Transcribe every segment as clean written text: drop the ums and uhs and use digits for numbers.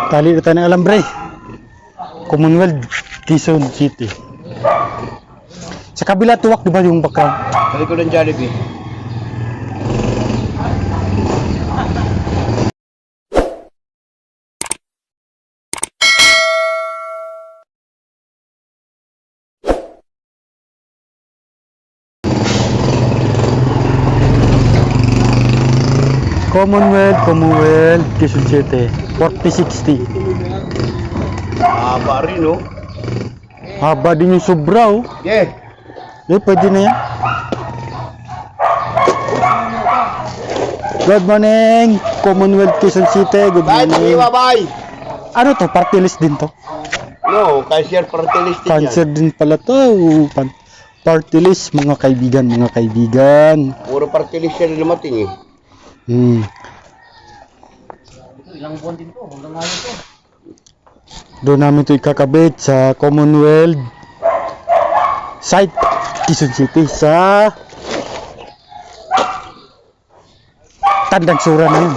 Tali na tayo ng alambre. Commonwealth, Quezon City. Sa kabila tuwak, di ba yung background? Sa likod ng Jollibee. Commonwealth, Quezon City. 4060. Haba rin, no? Haba din yung sobra, oh. Yeah. Pwede na yan. Good morning, Commonwealth, Quezon City. Good Bye, morning. bye. Ano to? Party list din to? No, cashier party list yan. Cancer din pala to. Party list, mga kaibigan, mga kaibigan. Puro party list yan na lumating eh. Ilang buwan din to, hanggang ngayon to. Doon namin ito ikakabit sa Commonwealth site, Quezon City, sa Tandang Sura na yun.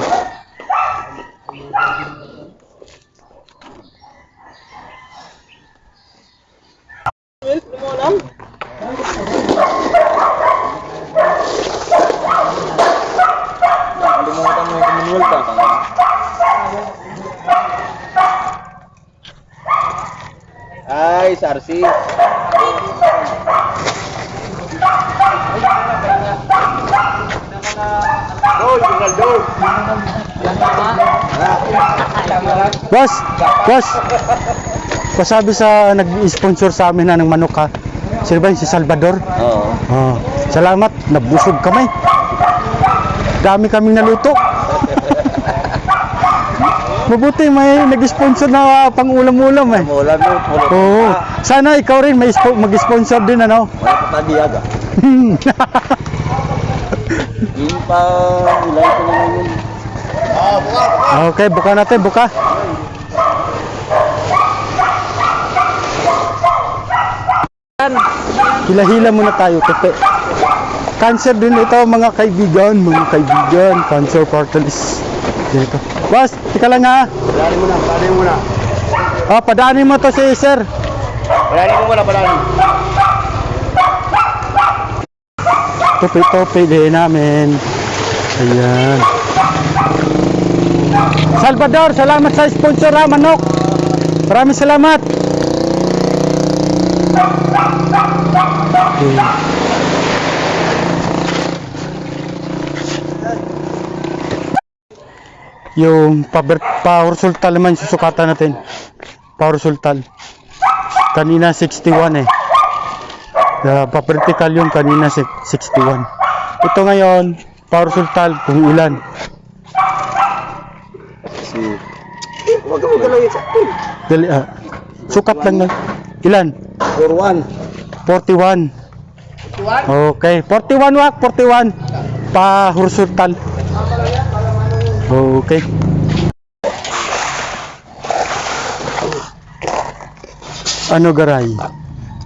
Limutan mo yung Commonwealth ka. Ay, Sarsi. Ronaldo. Boss, pasabi sa nag-sponsor sa amin na ng manok ha. Sino ba yun? Si Salvador? Oo. Oh, salamat, nabusog kami. Dami kaming naluto. Mabuti may nag-sponsor na pang-ulam-ulam eh. Ulam mo, puro. Oo. Sana ikaw rin may mag-sponsor din ano. Wala pa tadiyaga. Yung pa, ilan ko naman yun. Buka. Okay, buka natin, buka. Hila-hila muna tayo, Pepe. Cancer din ito mga kaibigan, Cancer portalis. Dito. Boss, tika lang ha. Padaanin mo na. Padaanin mo to si sir. Padaanin mo muna. Topi din namin. Ayan. Salvador, salamat sa sponsor ha, manok. Maraming salamat. Okay. Yung power sultal naman susukatan natin. Power sultal. Kanina 61 eh. Pa-vertical yung kanina 61. Ito ngayon, power sultal kung ilan. Huwag mo lang yun sa akin. Dali, sukat lang na. Ilan? 41. Okay, 41 wak, 41. Pa horizontal. Okay. Ano garay?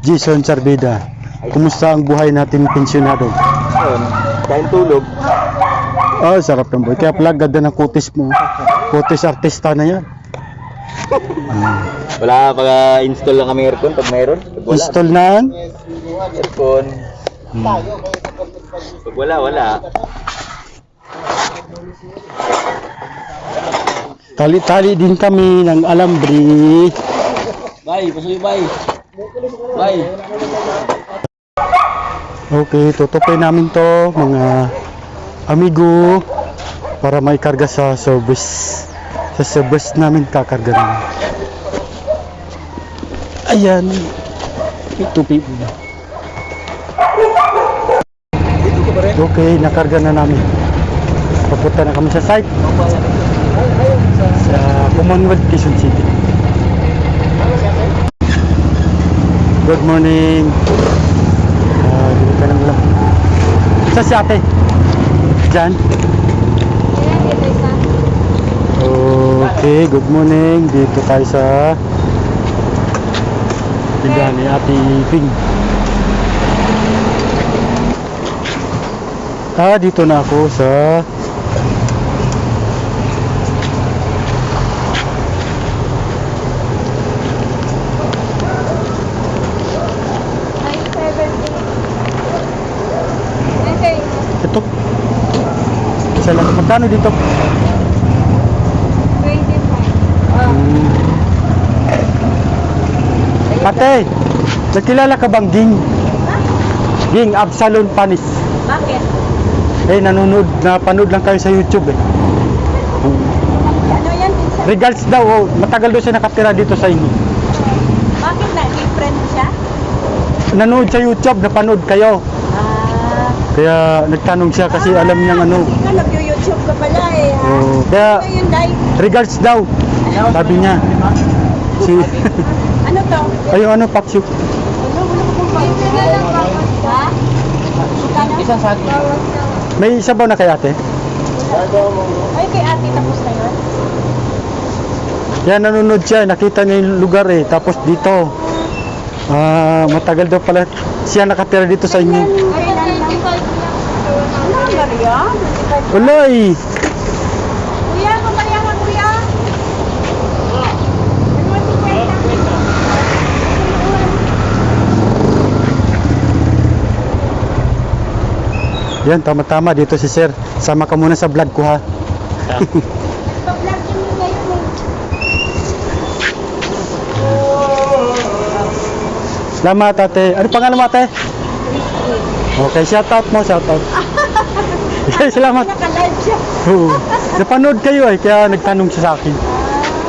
Jason Sarbida. Kumusta ang buhay natin pensyonado? Dahil tulog. Sarap ng buhay. Kaya pala ganda ng kutis mo. Kutis artista na yan. Wala, pag-install lang kami aircon pag mayroon. Pag wala, Install na yan? aircon. Pag wala. Tali-tali din kami ng alambre. Bye, pasuloy bye. Bye. Okay, tutupin namin to mga amigo para may karga sa service. Sa service namin kakarga namin. Ayan. Tupi. Okay, nakarga na namin. Papunta na kami sa site. Sa Commonwealth, Quezon City. Good morning. Dito ka lang lang. Sa si ate? Diyan? Okay, good morning. Dito tayo sa tindahan ni Ate Ping. Dito na ako sa magkano dito? 25. Hmm. Ate, nakilala ka bang Ging? Ging Absalon Panis. Bakit? Eh, napanood lang kayo sa YouTube eh. Ano yan? Pinsan? Regals daw, oh. Matagal daw siya nakatira dito sa inyo. Bakit na? Different siya? Nanood sa YouTube, napanood kayo. Ah. Kaya nagtanong siya kasi alam niyang ano. Ikaw nag-YouTube ka pala eh. Ha? Oh, kaya Ano yun, Day? regals daw. Sabi niya. Si Ano to? Ayo ano paksyo. Ano? Wala ko pong pag- Ha? Magkano? Isang sagi. May sabaw na kay ate? Ay, kay ate tapos na yun? Yan nanonood siya, nakita niya yung lugar eh. Tapos dito. Matagal daw pala siya nakatira dito sa inyo. Kailan lang? Ano, Maria? Wala eh. Kuya, kumaya ka, kuya. Yan, tama-tama dito si sir. Sama ka muna sa vlog ko ha. Pag-vlog yun ngayon eh. Salamat ate. Ano pangalan mo ate? Okay, shout out mo, shout out. Okay, salamat. Naka-live siya. Oo. Napanood kayo eh, kaya nagtanong siya sa akin.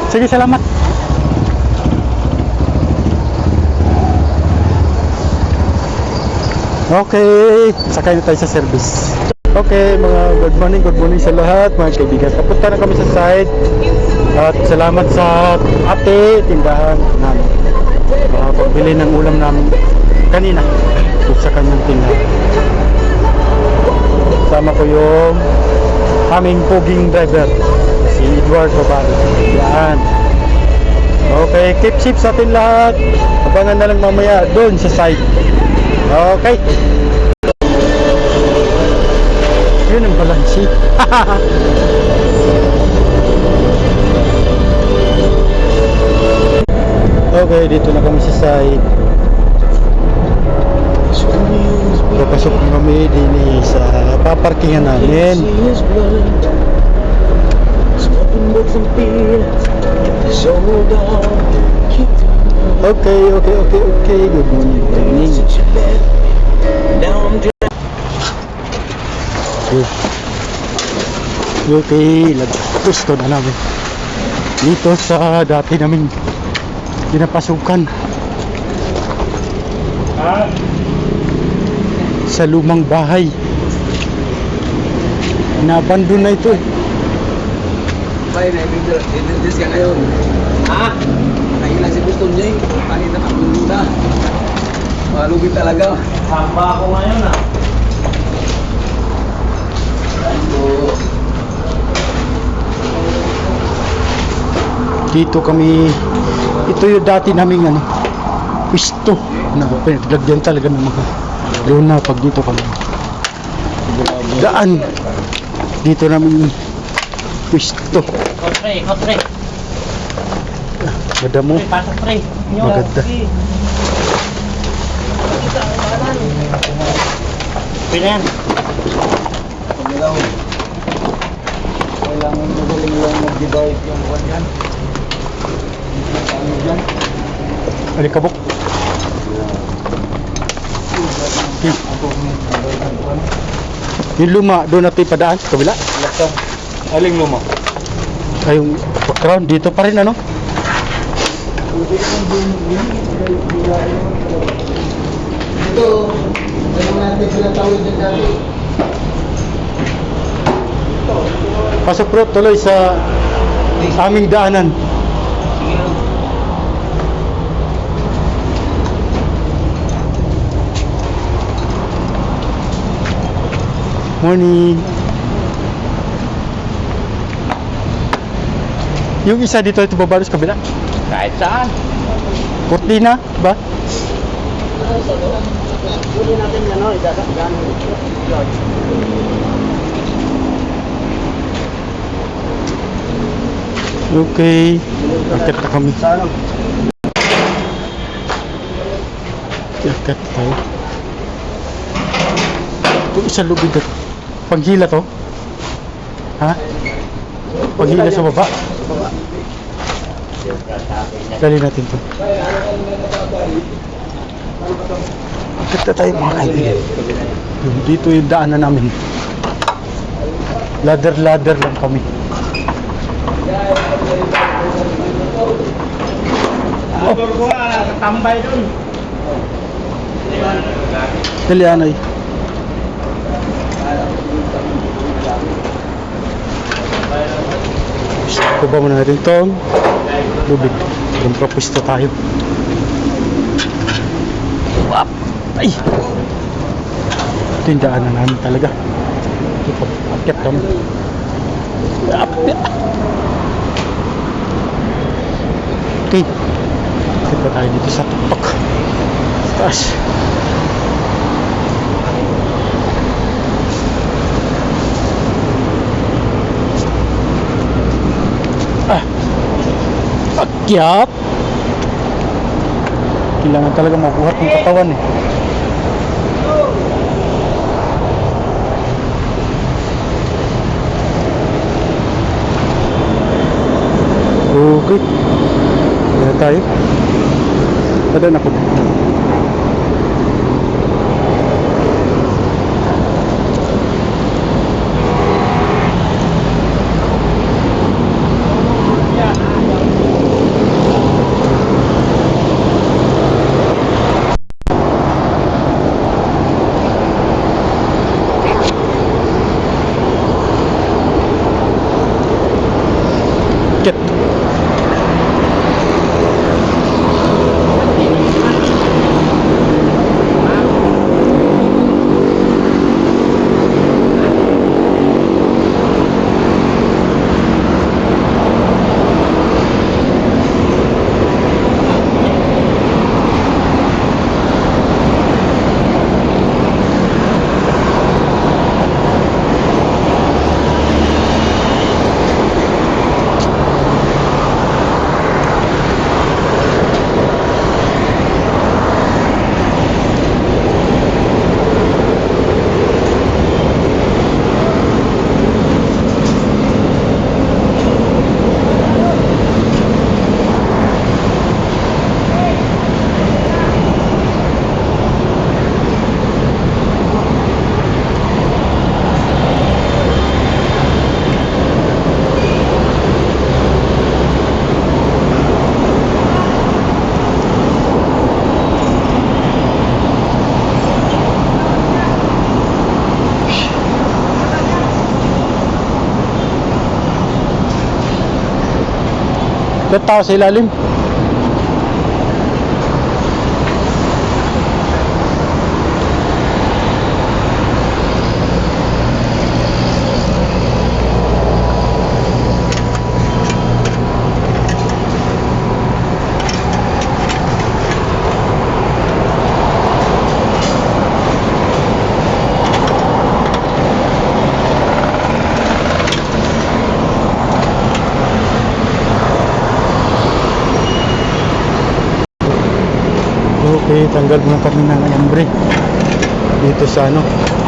Sige, salamat. Okay, sakay na tayo sa service. Okay, mga good morning sa lahat, mga kaibigan. Papunta na kami sa side. At salamat sa ate, tindahan namin. Pagbili ng ulam namin kanina sa kanyang tindahan. Sama ko yung aming poging driver, si Edward Babari. Yan. Okay, keep safe sa atin lahat. Abangan na lang mamaya doon sa side. Okay. Yun ang balansi. Okay, dito na kami sa side. Papasok na kami din sa paparkingan namin. Okay. Good morning. Okay, gusto na namin dito sa dati namin pinapasukan sa lumang bahay. Naabandon na ito eh. Bay, na-introduce ka ngayon. Ha? Nahilang si Buston niya eh. Kahit na kapulo na. Malugi talaga. Hamba ako ngayon ah. Dito kami, ito yung dati naming ano, pwesto na pinaglagyan talaga ng mga luna pag dito kami. Daan. Dito namin pwesto. Kotre. Madamo. Pasok pre. Maganda. Pinan. Kailangan magaling lang mag-divide yung kanyan. Ano dyan? Alikabok. Yung luma, doon natin padaan, kabila. Lakang. Aling luma. Ay, yung background, dito pa rin ano? Ito, kailangan natin sila tawid dyan dati. Pasok bro, tuloy sa aming daanan. Morning. Yung isa dito, ito baba sa kabila. Kahit saan. Cortina, ba? Huli natin yan, no? Idadaan. Okay. Angkat na kami. Saan? Angkat tayo. Ito isa lubid at panghila to. Ha? Paghila sa baba. Dali natin to. Kita tayo mga kaibigan. Dito yung daanan namin. Ladder lang kami. Tambay dun. Dali anay. Kuba muna natin itong lubid. Yung propisto tayo. Wap! Ay! Ito yung daanan namin talaga. Ito, akit kami. Wap! Okay. Akit pa tayo dito sa tuktok. Taas. Akyat. Kailangan talaga mabuhat ng katawan eh. Okay. Kaya tayo. Ada na po. Ba't tao sa ilalim? Okay, tanggal muna kami ng alambre dito sa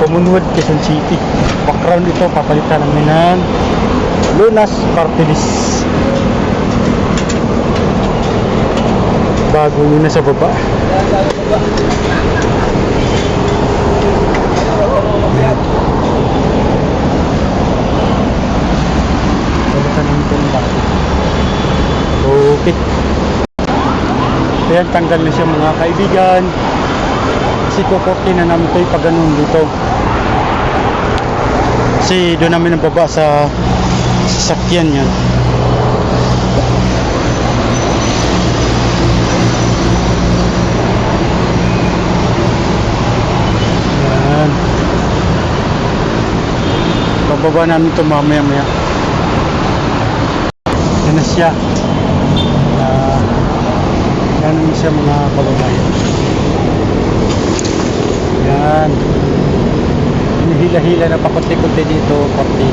Commonwealth, Quezon City. Background ito, papalitan namin ng Lunas Party List. Bago nyo na sa baba. Palitan namin ito ng bago. Okay. Ayan, tanggal na siya mga kaibigan. Kasi kukurti na namin ito pag ganun dito. Kasi doon namin nababa sa sasakyan yan. Ayan. Bababa namin ito mamaya maya. Yan na siya. Yan naman siya mga kababayan. Yan. Hinihila-hila na pakunti-kunti dito. Kunti.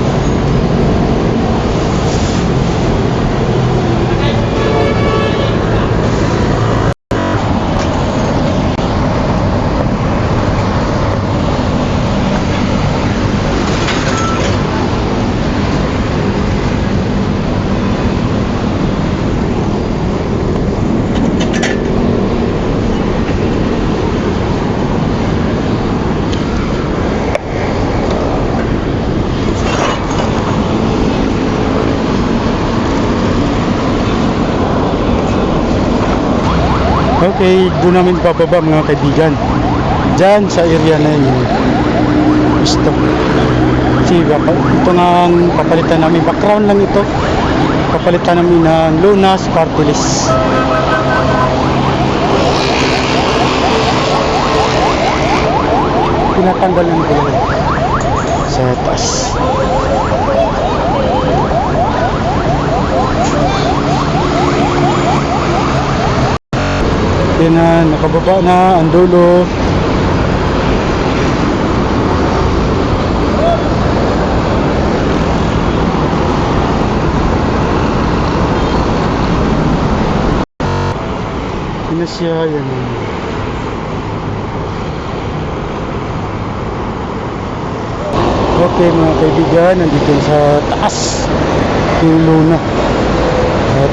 Okay, doon namin bababa mga kaibigan. Diyan sa area na yun. Stop. Kasi ito nga ang papalitan namin. Background lang ito. Papalitan namin ng Lunas Party List. Pinatanggal ng bulan sa taas. Yan na, nakababa na ang dulo. Yan na siya, yan. Okay mga kaibigan, nandito sa taas yung Luna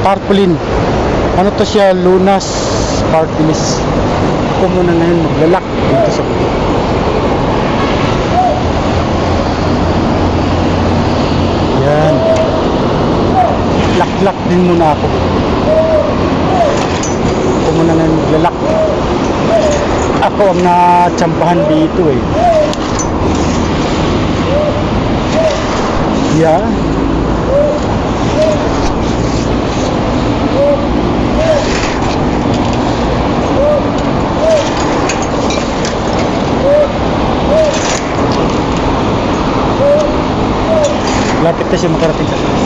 tarpaulin. Ano to siya? Lunas Party List. Ako muna ngayon maglalak dito sa baba. Yan, lak din muna ako. Ako muna ngayon maglalak. Ako ang natsampahan dito eh. Yeah. Lapit na siya makarating sa taas.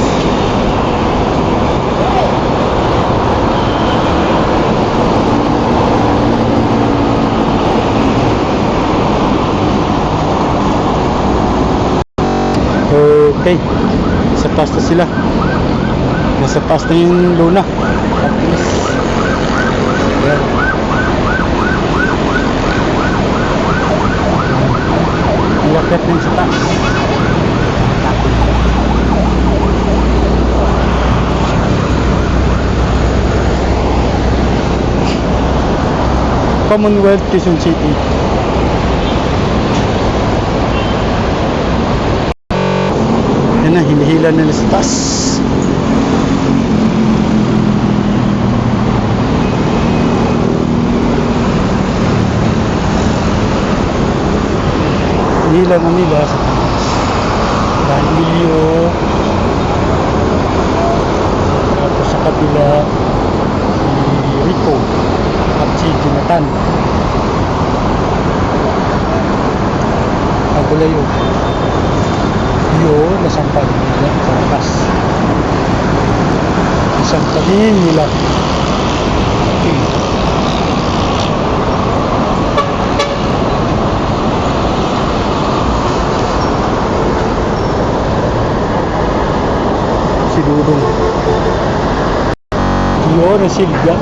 Okay, sa taas na sila. Nasa taas na yung Luna. Ayan. Ilapit na sa taas. Commonwealth, Quezon City. Yan na, hinihila na sa taas. Hinihila na nila sa taas. Dahilyo. Tapos sa kabila si Rico at si Jonathan. Agulayo. Yun, nasampal nila sa taas. Nasampalin nila. Okay. Si Dudong. Yun, ang silga.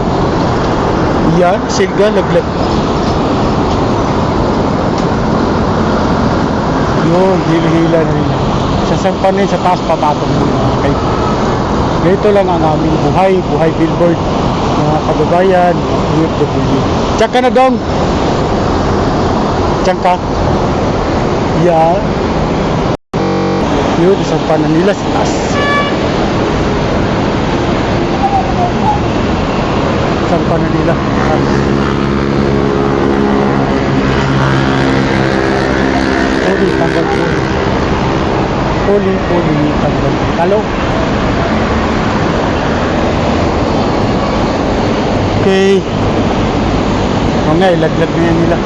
Yan, silga, laglag. Yun, hila-hila na rin. Sasampanin sa taas papatong muna. Okay. Ganito lang ang aming buhay billboard. Mga kababayan, UFW. Diyan ka na dong! Diyan ka. Yan. Yun, sasampanan nila sa taas. Sasampanan nila sa taas. Puli, tanggal puli. Puli, tanggal. Talo. Okay. O nga, ilaglag na yan nila.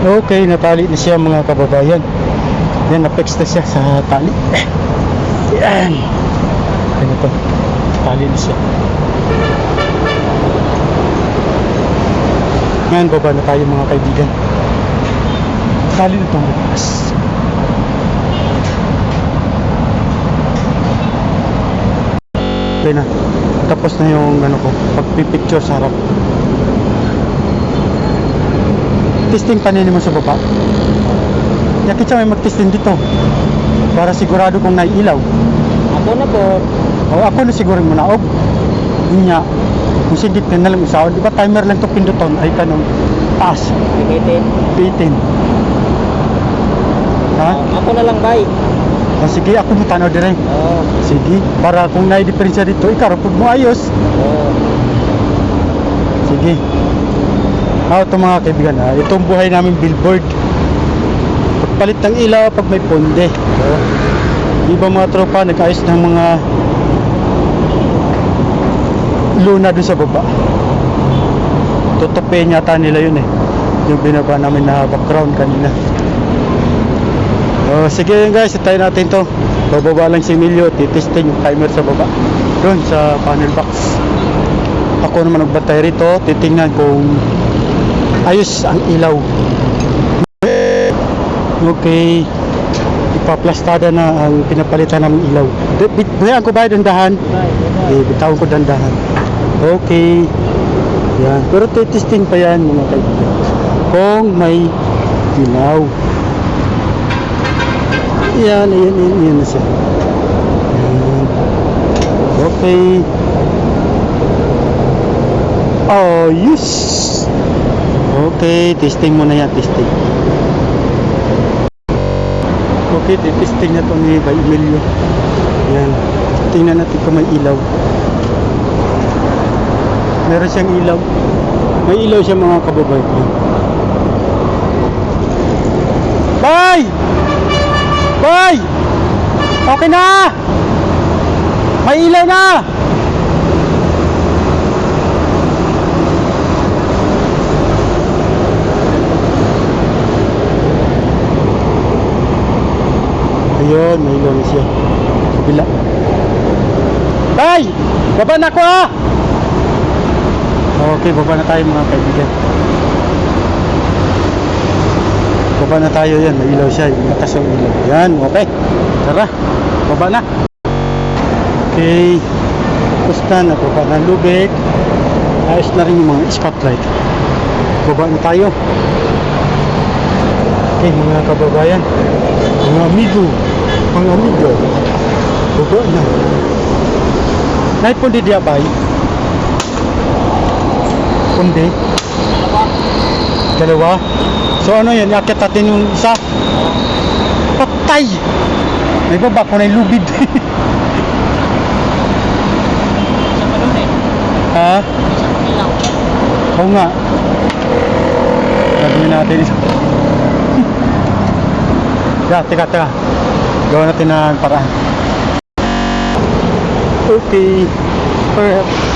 Okay, natali na siya mga kababayan. Yan, na-fix na siya sa tali. Yan. Ganito. Tali na siya. Ngayon, baba na tayo mga kaibigan. Tali na itong bukas. Okay na. Tapos na yung ano ko, pagpipicture sa harap. Testing panin mo sa baba. Yakit siya may mag-testing dito. Para sigurado kung naiilaw. Ako na po. O ako na siguro mo naog. Niya. Kung sigit ka na lang usawan. Diba timer lang to pinduton ay kanong taas. Bigitin. Bitin. Ha? Ako na lang, bay. Sige, ako mo tanaw din. Oo. Sige, para kung na-diferensya dito, ikaw rapod mo ayos. Oo. Sige. Ito mga kaibigan, itong buhay namin billboard. Pagpalit ng ilaw pag may ponde. Di ba mga tropa, nag-ayos ng mga luna doon sa baba. Tutupin yata nila yun eh. Yung binaba namin na background kanina. Sige yun guys, tayo natin to. Bababa lang si Emilio, titesting yung timer sa baba. Doon sa panel box. Ako naman nagbantay rito, titingnan kung ayos ang ilaw. Okay. Ipaplastada na ang pinapalitan ng ilaw. Buhayan ko ba dandahan? Bitawan ko dandahan. Okay. Yan. Pero titesting pa yan mga kaibigan. Kung may ilaw. Yan na siya. Yan. Okay. Oh, yes. Okay, testing muna yan, testing. Okay, testing na ito ni by Emilio. Yan. Tingnan natin kung may ilaw. Meron siyang ilaw. May ilaw siya mga kababayan. Bye! Bye! Okay na! May ilaw na! Ayun, may ilaw na siya. Bila. Bye! Baba na ako ah! Okay, baba na tayo mga kaibigan. Baba na tayo yan, may ilaw siya. Yung atas yung ilaw. Yan, okay. Tara, baba na. Okay. Tapos na, nababa na lubid. Ayos na rin yung mga spotlight. Baba na tayo. Okay, mga kababayan. Mga amigo. Mga amigo. Baba na. Naipon di diabay. Pundi. Dalawa. So ano yan, iakit natin yung isa. Patay! May baba ko na yung lubid. Ha? Oo nga. Gagawin natin isa. Teka. Gawin natin ng paraan. Okay.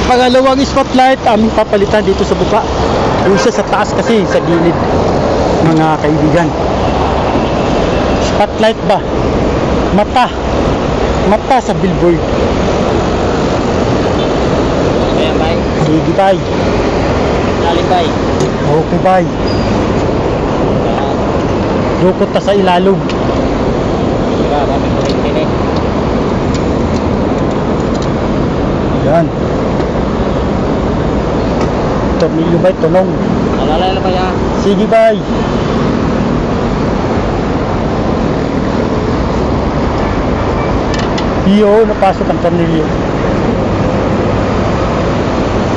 Pangalawang spotlight aming papalitan dito sa baba. Yung isa sa taas kasi sa gilid mga kaibigan. Spotlight ba? Mata sa billboard. Ayan, bay. Sige bye. Lalim, bay. Okay bye. Dukot ta sa ilalog. Diba, bakit ko rin kini? Yan. Tornilyo ba? Tulong. Alalay na ba yan? Sige bye. Iyo, napasok ang tornilyo.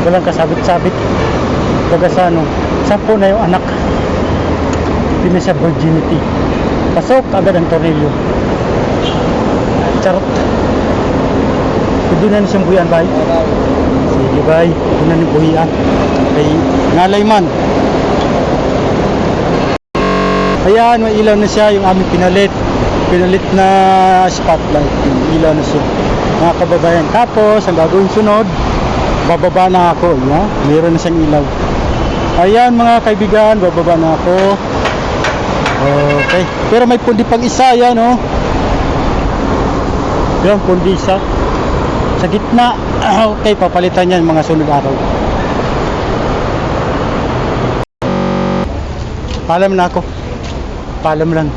Walang kasabit-sabit. Baga sa ano, 10 na yung anak. Hindi na siya virginity. Pasok agad ang tornilyo. Charot. Pwede na siyang buhian, bay. Sige, bay. Pwede na niyang buhian. Kay ngalay man. Ayan, may ilaw na siya yung aming pinalit. Pinalit na spotlight. Ilaw na siya. Mga kababayan. Tapos, ang gagawin sunod, bababa na ako. Yeah? Meron na siyang ilaw. Ayan mga kaibigan, bababa na ako. Okay. Pero may pundi pang isa. Ayan oh. Yan, pundi isa. Sa gitna. Okay, papalitan yan mga sunod araw. Paalam na ako. Paalam lang.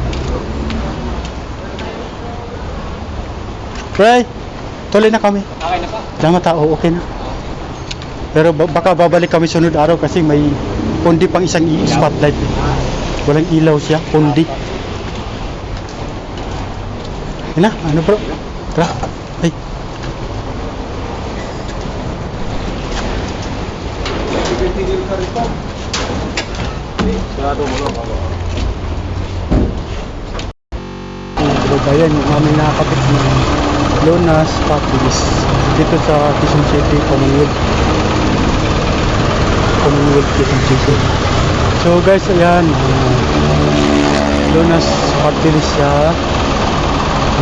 Okay. Tuloy na kami. Okay na pa. Salamat tao, okay na. Pero baka babalik kami sunod araw kasi may pundi pang isang spotlight. Walang ilaw siya, pundi. Yan na, ano bro? Tara, ay. Ayan, yung aming nakakapit na Lonas Papilis dito sa Quezon City, Commonwealth, Quezon City. So guys, ayan, Lonas Papilis siya,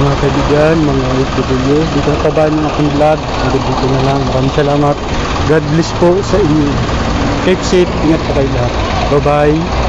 mga kaibigan, mga OFW. Dito na tabaan ng aking vlog. Dito na lang. Maraming salamat. God bless po sa inyo. Keep safe. Ingat po kayo lahat. Bye bye.